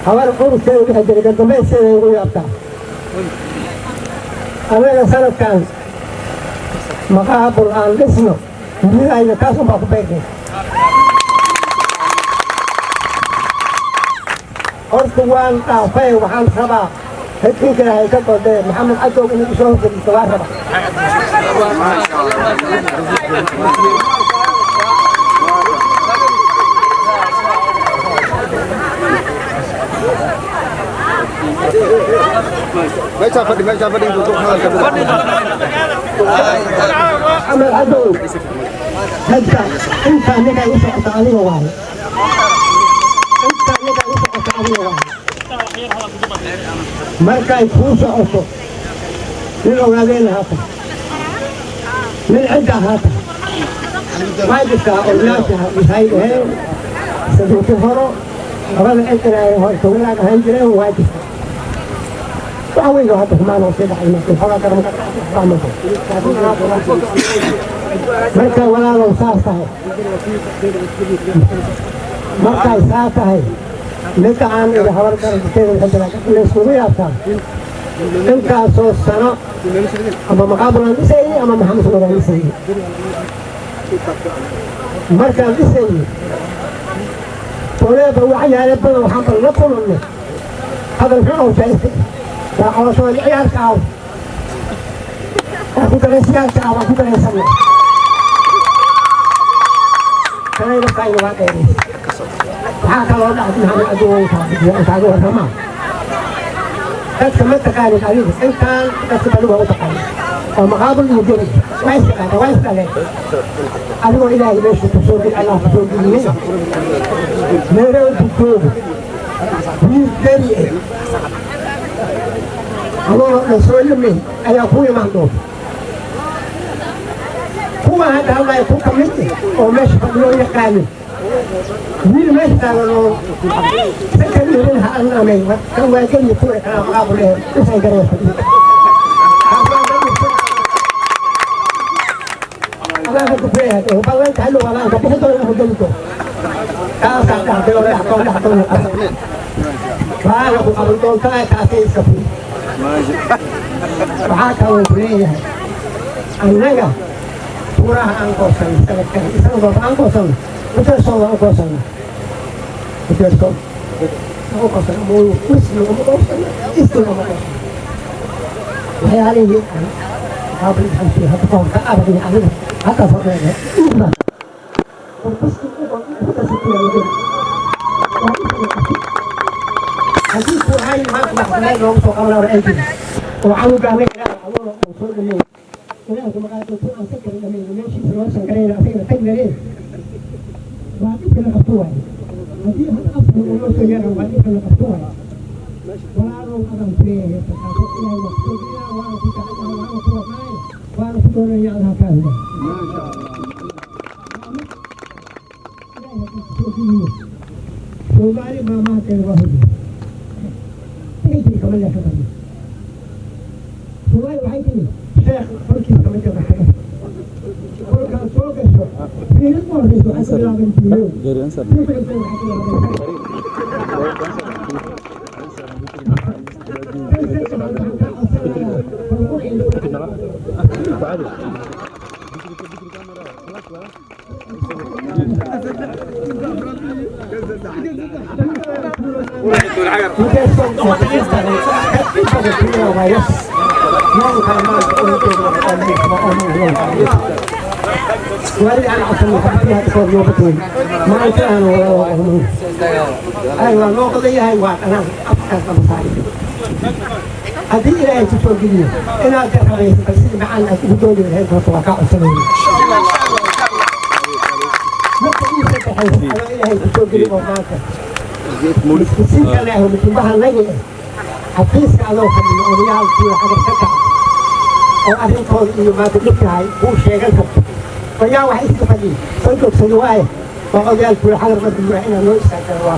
Habar ururkeeda wixii jiray gardambeyskeeda ugu yaabtaa. Anaga sanadkan maqaabul aan dhisno midayna kaas unbaa ku beegay. Horta waan dhaafay, waxaan rabaa xidkinka Ilaahay ka godee Maxamed Cadow inuu isoo horfadhiisto waan rabaa. Meeshaa fadhi, meeshaa fadhi, intuu duq hadalka Maxamed Cadow, hadda intaa ninkaa igu socota adiga waaye, intaa ninkaa igu socota adiga waaye. Markay kuu socoto nin ogaadeen ahaata, nin cidda ahaata, waa jirtaa odayaasha waxay dhaheen saduuki horo labada cid inay horta wanaag ahaan jireen, waa jirtaa. Waxa weyn oo hadda xumaan oo sii dhacay markii xoogaa garamka waxba. Marka walaalow saas tahay, markay saa tahay, midda aan idi habar garabkeeda layskugu yaabtaa intaasoo sano ama maqaabul aan dhisayey ama Maxamed Nuur aan dhisayey. Markaan dhisayey toleeba waxyaale badan waxaan bal la kulannay hadal xun oo jaa'iska waa calooshood ciyaarka ah, waa ku galaysiyaalka ah, waan ku galaysanay kanayna kayna waa dheerays. Waxaa kaloo dhacday, Maxamed Aduun kaaga warramaa, dadka ma taqaanin adiga, intaan dadka bani waa u taqaanin oo maqaabul iyo geri waa is yaqaana, waa is dhaleen. Adigoo Ilaahay meesha ku soo geli, Allah ku soo geliyey, Nairobi joogo wiil geri eh adoo dhan soo lamay ayaa ku imaan doonta. Kuwa hadda hadlaya ku ka mid eh oo meesha fadhiyo yaqaanin wiil meesha taagan oo sakan irin ha an amay kan waa geli kuwa kala maqaabul eh isay garaya fadhiyo adaanka ku leeyahay ballanka hadhow adaanka bixi doona ama geli doona. Kaasaa dhacday oo dhacdo dhacdo waana ku qaban doontaa, kaasay iska furi. Waxaa kaloo ku leeyahay annaga tuuraha aan goosanay sanadkan sanad walba aan goosanno muteersoon waan u goosanna, muteersoon aan u goosanna ama wisna uma goosana, istina uma goosana. Waxyaalihii aan qaabil xamsi hadda kahor ka aragnay adiga hadda fadheeda inta haddii ku ahayn maanta maxkamad loogu soo qaban lahaa ay oo canuga anaga ilaahay adoona uu soo dhameeyey ilaahay kuma qaado ku aan sakar dhameeyey meeshiisa loo sankarayna asagana tag lalee waa dhibka la qabto waaye. Haddii had afka uu loo soo yeero waa dhibka la qabto waaye. Walaalow adaan ku leeyahay taqaafo Ilaahay waa ku soo gelinaa, waana ku jecelahay, waana ku wadnaaye, waana ku doonaya Allah kaa hudaa. Ilaahay hadduu ku soo geliyo Soomaali maamahakeeda waa hubi intii kama leexan karno. Soomaali waxay tiri sheekh korkiisa kama jaba kaga kolkaad soo gasho fiirid u horreysa waxay ku bilaaban jiyo tii ku xigtay waxay ku bilaaban. Wali aan codsan fiiha kasoo noobatooy ma intaan ay waa noo qodayahay waa anaa afkaas ama saari. Haddii Ilaahay ku soo geliyo inaad garrabayso bal sidii macaan aad ugu doodi lahayd horta waa kaa codsanayna. Marka ii saddexaysa adoo Ilaahay ku soo geli oo maanta miskiinka leh miskiinbaha nagi eh xafiiska adoo fadhiyo odayaalkii xagar ka kaca oo arrintooda iyo maanta dhibkahay kuu sheegan karto oyaa wax iska fadhiyo soo joogsado waaye waa odayaalkii xagar marka waa inaad noo istaagtaan waa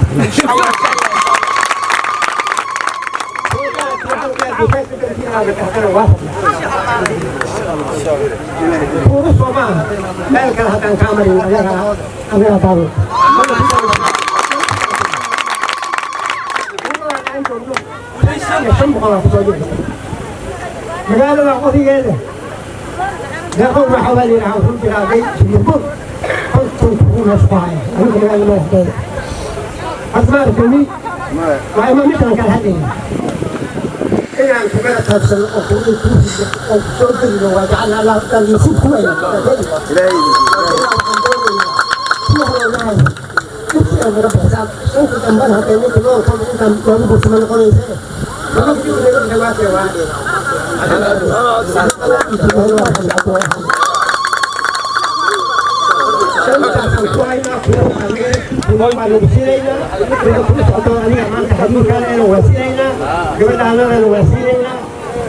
tuuru soo maaha meel kale haddaan kaa marin anaga anaga daado Aan joogno 500 aa kusoo jirta magaalada qodigeeda. Deeqow waxaa baa layidhaha wuxuu jiraa day Singapore 50,000 meesha ku haya aniga magaalada madaxdeeda. Hadda ma aragtay, waa ima midaan kala hadlayna inaan kugala taabsano oo kugu oo kusoo gelino. Waa jecel Allah nasiib ku weyn. Inta dambana hadday ninka loo intaan loogu bursama noqonaysa naga bixi. Waa lagu siinaynaa ku socoto. Aniga maanta xaduudkaana waa siinaynaa, gabadhaanana waa siinaynaa,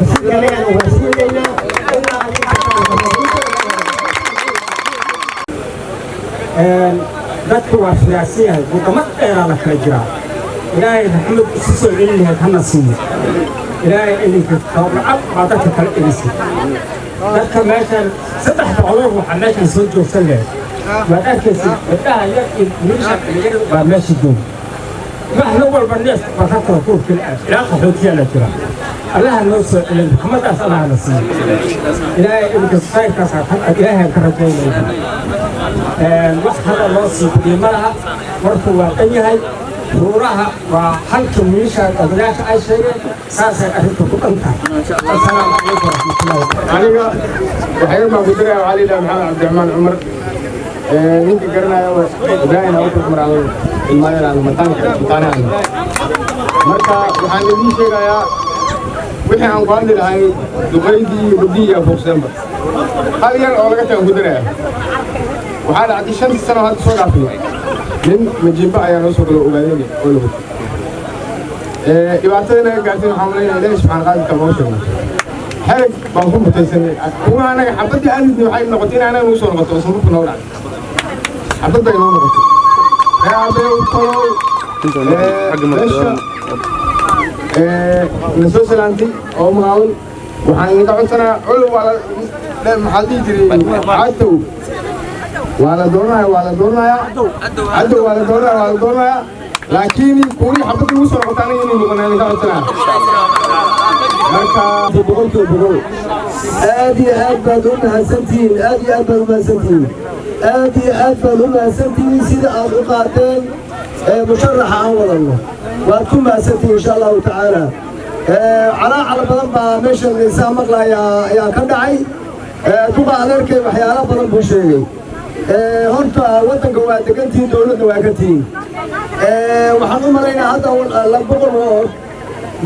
wasiirkanagana waa siinaynaa ilaa adiga. Dadku waa siyaasi yahay, wadamo dheeraa la kala jiraa. Ilaahay raxmad isu soo celin lahayd hana siiyo. Ilaahay idinka tabarucad baa dadka kala elisay. Dadka meeshan 300 waxaa meeshan soo joogsan lahayd waad arkaysid, gabdhaha yar iyo wiilasha dhalinyarada baa meesha jooga. Wax la walba neef barrakoo kuurkil ah ilaa qaxootiyaa la jira. Allaha noo soo celin raxmadaas, allaha na siiyo. Ilaahay idinka khayrkaas Ilaahay ka rajaynayna. Wax hada loo sii gudiyey ma laha, warku waa dhan yahay. Ruuraha waa halka wiilasha odayaasha ay sheegeen, saasay arrintu ku dhan tahay. Assalaamu calaykum waraxmatullahi. Aniga waxay baan ku diraya, waxaa la yidhaha Maxamed Cabdiraxmaan Cumar. Ninka garanaya Ibraahim Abubakar Cumar aan ilmaayaraan mataanka mataanahan. Marka waxaan idiin sheegayaa wixii aan ku hadli lahay duqaydii iyo gabdhihii iyo fuuqseenba. Hal yar oo laga tagan ku diraya waxaa dhacday 5-tii sano hadda soo dhaafay, nin majiimba ayaa noo soo galo ogaadeen oo la wato. Dhibaatada naga gaartay waxaan malaynaya Ilaahi subxaana qaadirka noo sheegno. Xereg baan ku mutaysanay una anaga xabaddii aan ridnay waxay noqotay in anaga nagu soo noqoto oo sanduuqka nooga dhacday. Xabad bay noo noqotay. Ree abeew tolow, meesha na soo salaantay oo magaawan waxaan idinka codsanayaa colow waa la maxaa la dhihi jiray, Cadow waa la dooranaya, waa la dooranayaa, Cadow waa la dooranaya, waa la dooranayaa, laakiin kuwii xabadda ugu soo noqota aniga inay noqon idinka codsanaya. Marka 100% aad iyo aad baad u mahadsantihiin, aad iyo aad baad u mahadsantihiin, aad iyo aad baad u mahadsantihiin sida aad u qaateen musharaxa aan wadanno. Waad ku mahadsantihiin insha Allahu tacaala. Calaacal badan baa meeshan isaa maqlaya ayaa ka dhacay. Duqa adeerkay waxyaalo badan buu sheegay. Horta waddanka waa degantihiin, dowladda waa ka tihiin. Waxaan u malaynaa hadda 200 oo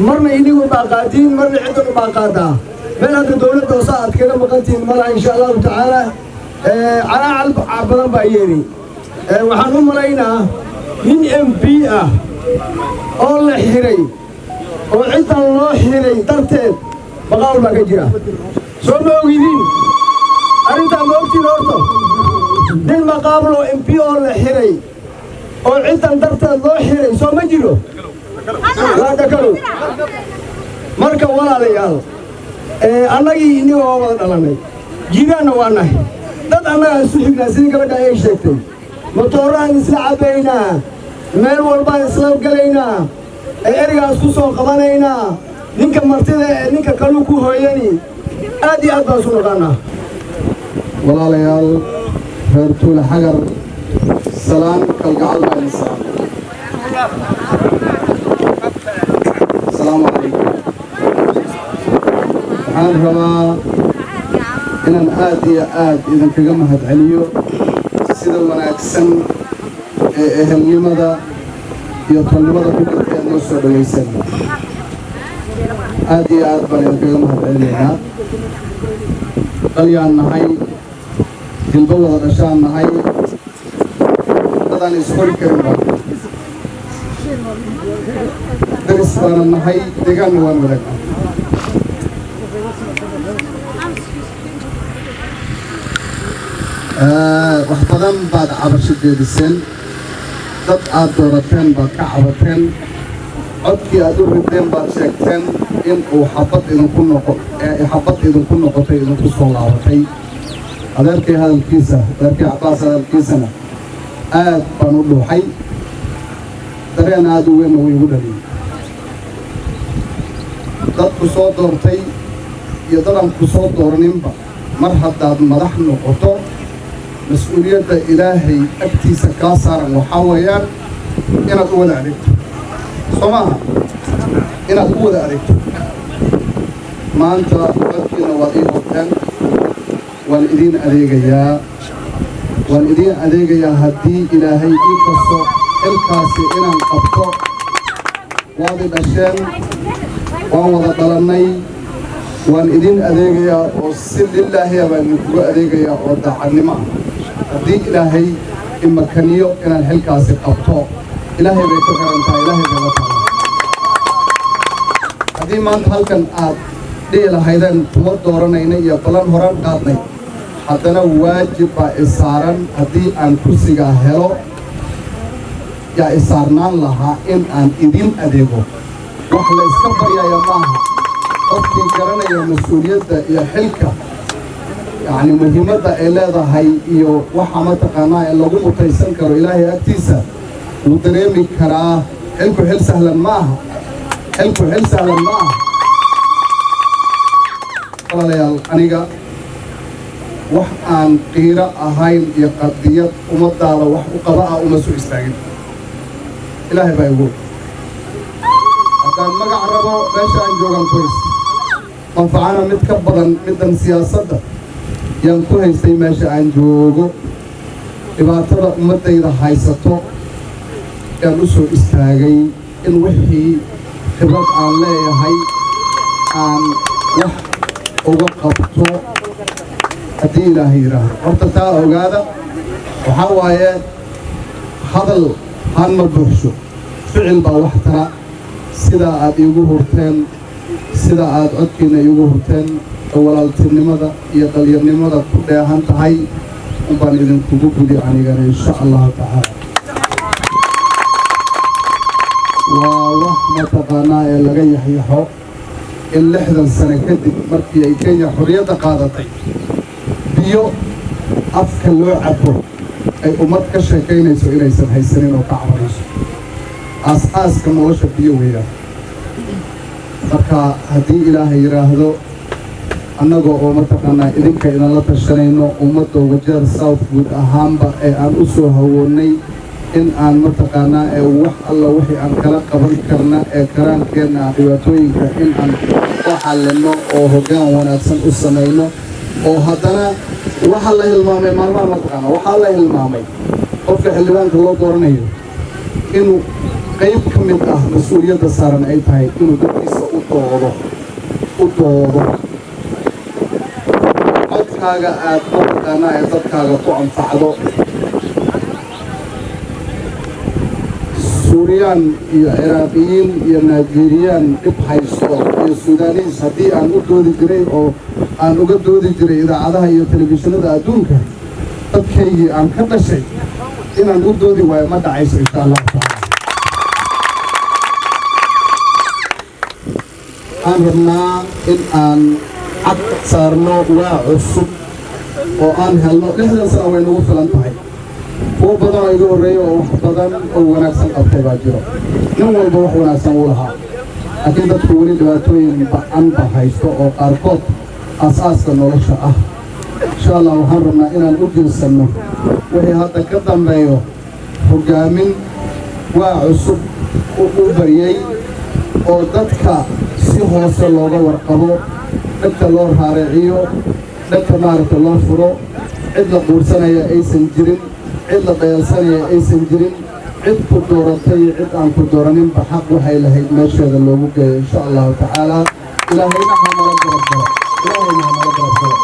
marna inigu baa qaadiin, marna ciddan baa qaadaa. Meel hadda dowladda hoose aad kaga maqantihiin malaha insha Allahu tacaala. Calaacal badan baa yeeri. Waxaan u malaynaa nin MP ah oo la xiray oo ciddan loo xiray darteed baqaal baa ka jira. Soo ma ogidin arrintaa? Ma ogtiin horta nin maqaablo MP oo la xiray oo ciddan darteed loo xiray? Soo ma jiro? Waa Dhakalow. Marka walaalayaal, annagii inniga waa wada dhalannay, jiiraanna waa nahay, dad annagaan isu xignaa. Sidii gabadha ay sheegtay, matooraan isla cabbaynaa, meel walbaan isla gelaynaa, erigaan isku soo qabanaynaa. Ninka martida ee ninka kaluu ku hooyani, aad iyo aad baan isu naqaanaa. Walaalayaal reer Tuula Xagar, salaan kalgacal baa idin salaamay. Asalaamu calaykum. Waxaan rabaa inaan aad iyo aad idinkaga mahadceliyo sida wanaagsan ee ehelnimada iyo tolnimada ku jirta aad noo soo dhawaysan. Aad iyo aad baan idinkaga mahadcelinaynaa. Dhalyaan nahay, hilbo wada dhashaan nahay, dadaan isqori karin baan, daris baana nahay, deegaanna waan wadaagnaa. Wax badan baad cabasho jeediseen, dad aad doorateen baad ka cabateen, codkii aad u rideen baad sheegteen in uu xabad idinku noqo, xabad idinku noqotay, idinku soo laabatay. Adeerkay hadalkiisa, adeerkay Cabbaas hadalkiisana aad baan u dhuuxay, dareen aad u weynna wuu igu dhaliyey. Dadku soo doortay iyo dad aan ku soo dooraninba, mar haddaad madax noqoto, mas-uuliyadda Ilaahay agtiisa kaa saaran waxaa weeyaan inaad u wada adeegto. Soo maaha? Inaad u wada adeegto. Maanta codkiina waad ii horteen, waan idiin adeegayaa, waan idiin adeegayaa haddii Ilaahay ii kasto xilkaasi inaan qabto. Waad i dhasheen, waan wada dhalannay. Waan idiin adeegayaa oo si lilaahiya baan idinkuga adeegayaa oo daacadnimo ah, haddii Ilaahay imakaniyo inaan xilkaasi qabto. Ilaahay bay ku xiran tahay, Ilaahay bay la tahay. Haddii maanta halkan aad dhihi lahaydeen kuma dooranayna iyo ballan horaan qaadnay, haddana waajib baa i saaran. Haddii aan kursigaa helo, yaa i saarnaan lahaa in aan idin adeego. Wax la iska baryaya maaha. Qofkii garanaya mas-uuliyadda iyo xilka, yacni muhiimadda ay leedahay iyo waxa mataqaanaa ee lagu mutaysan karo Ilaahay agtiisa, wuu dareemi karaa. Xilku xil sahlan ma aha, xilku xil sahlan ma aha. Walaalayaal, aniga wax aan qiiro ahayn iyo qadiyad ummaddaada wax u qaba ah uma soo istaagin. Ilaahay baa igu. Haddaan magac rabo, meesha aan joogaan ku haysta manfacana mid ka badan middan siyaasadda yaan ku haystay. Meesha aan joogo dhibaatada ummaddayda haysato yaan u soo istaagay, in wixii khibrad aan leeyahay aan wax uga qabto, haddii Ilaahay yidhaahdo. Horta taa ogaada, waxaa waaye hadal haan ma buuxsho, ficil baa wax tara. Sidaa aad iigu hurteen, sida aad codkiinna iigu hurteen oo walaaltinimada iyo dhalyarnimada ku dheehan tahay, unbaan idinkugu gudi anigana, insha Allahu tacaala. Waa wax mataqaanaa ee laga yaxyaxo in 60 sano kadib markii ay Kenya xorriyadda qaadatay, biyo afka loo cabo ay ummad ka sheekaynayso inaysan haysanin oo ka cabanayso. Aas-aaska nolosha biyo weeyaan. Marka haddii Ilaahay yidhaahdo, annaga oo mataqaanaa idinka idinla tashanayno, ummadda Wajeer South guud ahaanba ee aan u soo hawoonnay in aan mataqaanaa ee wax alla wixii aan kala qaban karna ee karaankeenna ah dhibaatooyinka in aan u xallinno oo hoggaan wanaagsan u samayno. Oo haddana waxaa la hilmaamay maalmaha, mataqaana, waxaa la hilmaamay qofka xildhibaanka loo dooranayo inuu qayb ka mid ah mas-uuliyadda saaran ay tahay inuu dadkiisa u doodo, u doodo. Codkaaga aad mataqaanaa ee dadkaaga ku anfacdo. Suuriyaan iyo Ciraaqiyiin iyo Nigerian dhib haysto iyo Suudaniis haddii aan u doodi jiray oo aan uga doodi jiray idaacadaha iyo telefishinada adduunka, dadkaygii aan ka dhashay inaan u doodi waayo ma dhacayso, insha Allahu tacaala. Waxaan rabnaa in aan cad saarno waa cusub oo aan helno. 60 sano way nagu filan tahay. Kuwo badan oo iga horreeya oo wax badan oo wanaagsan qabtay baa jiro. Nin walba wax wanaagsan wuu lahaa, laakiin dadku weli dhibaatooyin ba'an ba haysto oo qaarkood aas-aaska nolosha ah. Insha Allah waxaan rabnaa inaan u jeesanno wixii hadda ka dambeeyo hoggaamin waa cusub u baryey oo dadka si hoose looga warqabo, dhegta loo raaraciyo, dhegta maaragta loo furo. Cid la quursanaya aysan jirin, cid la dayalsanaya aysan jirin, cid ku dooratay iyo cid aan ku dooraninba xaq waxay lahayd meesheeda loogu geeyo, insha Allahu tacaala. Ilaahayna ha nala garab galo, Ilaahayna ha nala garab galo.